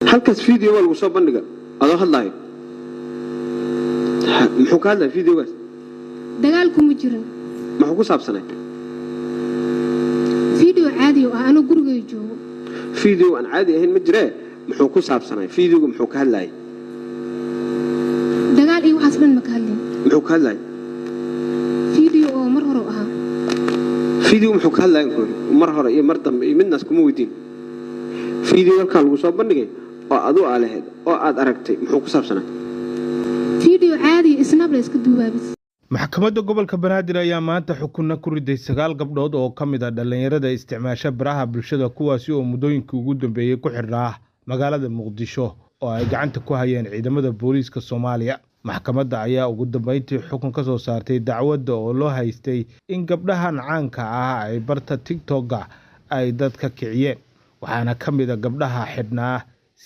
Halkaas video waa lagu soo bandhiga adoo hadlaayo. Muxuu ka hadlaya videogaas? Dagaal kuma jirin. Muxuu ku saabsanay? Video caadi oo ah, anoo gurigay joogo. Video aan caadi ahayn ma jiree, muxuu ku saabsanay videoga? Muxuu ka hadlayay? Dagaal iyo waxaas dhan ma ka hadlin. Muxuu ka hadlayay? Video oo mar hore u ahaa. Video muxuu ka hadlayay? Mar hore iyo mar dambe iyo midnaas kuma weydiin. Video halkaa lagu soo bandhigay oo adu aa lahayd oo aad aragtay, muxuu ku saabsanay? Video caadi, snap la iska duubaa bis. Maxkamadda gobolka Banaadir ayaa maanta xukunna ku riday 9 gabdhood oo ka mid ah dhallinyarada isticmaasha baraha bulshada, kuwaasi oo muddooyinkii ugu dambeeyey ku xidhnaa magaalada Muqdisho oo ay gacanta ku hayeen ciidamada booliiska Soomaaliya. Maxkamadda ayaa ugu dambeyntii xukun ka soo saartay dacwadda oo loo haystay in gabdhahan caanka ah ay barta TikTok-ga ay dadka kiciyeen, waxaana ka mid a gabdhaha xidhnaa